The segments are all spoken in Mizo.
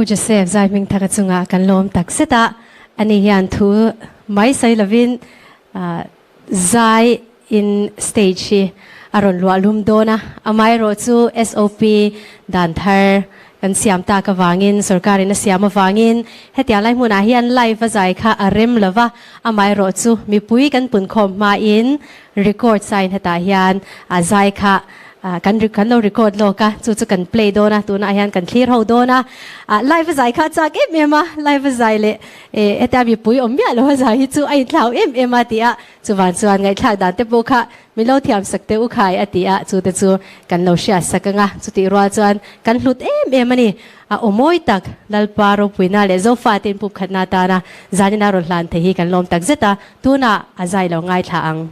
Pu Joseph Zaihmingthaka chungah kan lawm tak zet a, ani hian thu mai sawi lovin zai in stage hi a rawn luah lum dawn a, amaherawh chu SOP dan thar kan siam tak avangin, sorkarin a siam avangin hetiang lai hmunah hian live a zai kha a rem lo va, amaherawh chu mipui kan punkhawm hmain record sign hetah hian a zai kha kan kan lo record lawk a, chu chu kan play dawn a, tunah hian kan thlir ho dawn a, live a zai kha a chak em em a, live a zai leh hetia mipui awm miah lo a zai hi chu a inthlau em em a tih a, chuvan chuan ngaihthlak dan te pawh kha min lo thiam sak teh u khai a tih a, chu te chu kan lo hriat sak ang a, chutih rual chuan kan hlut em em a ni, a aw mawi tak Lalpa ropuina leh Zofa te inpup khatna atana zanina rawn hlan thei hi kan lawm tak zet a, tunah a zai lo ngaithla ang.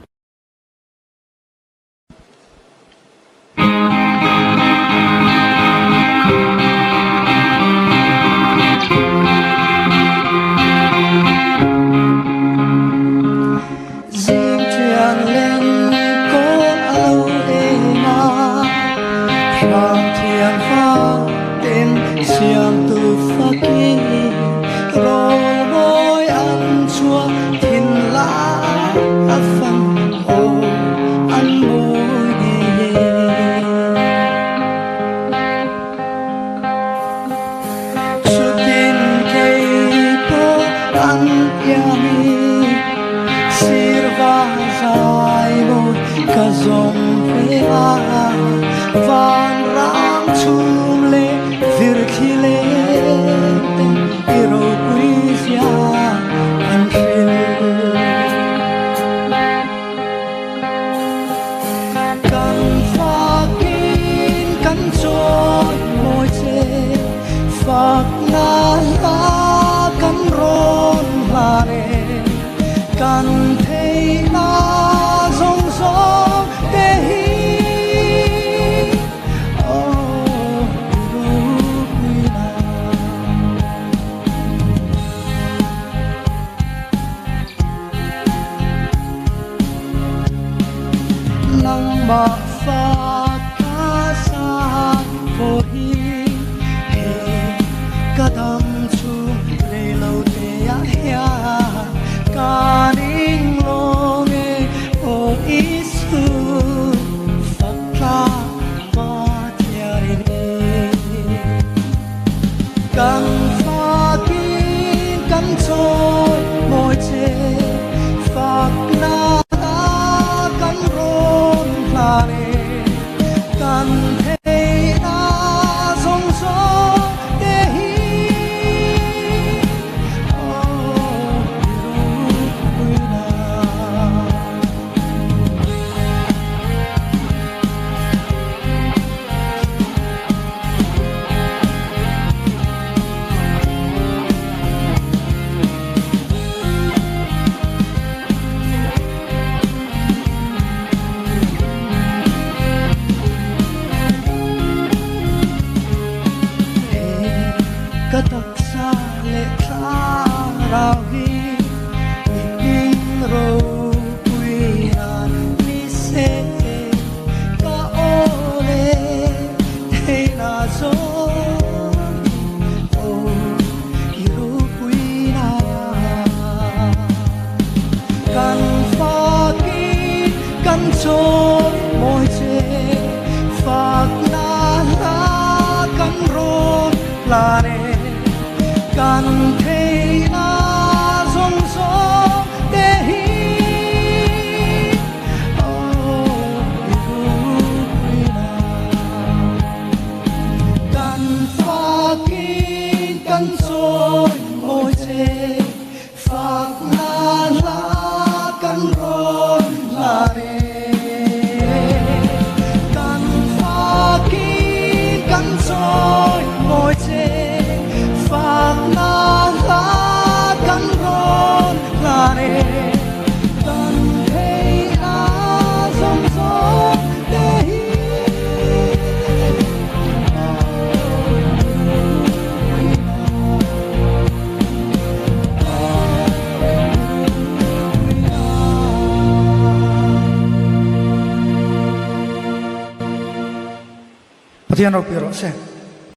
Pathian ropui rawh se.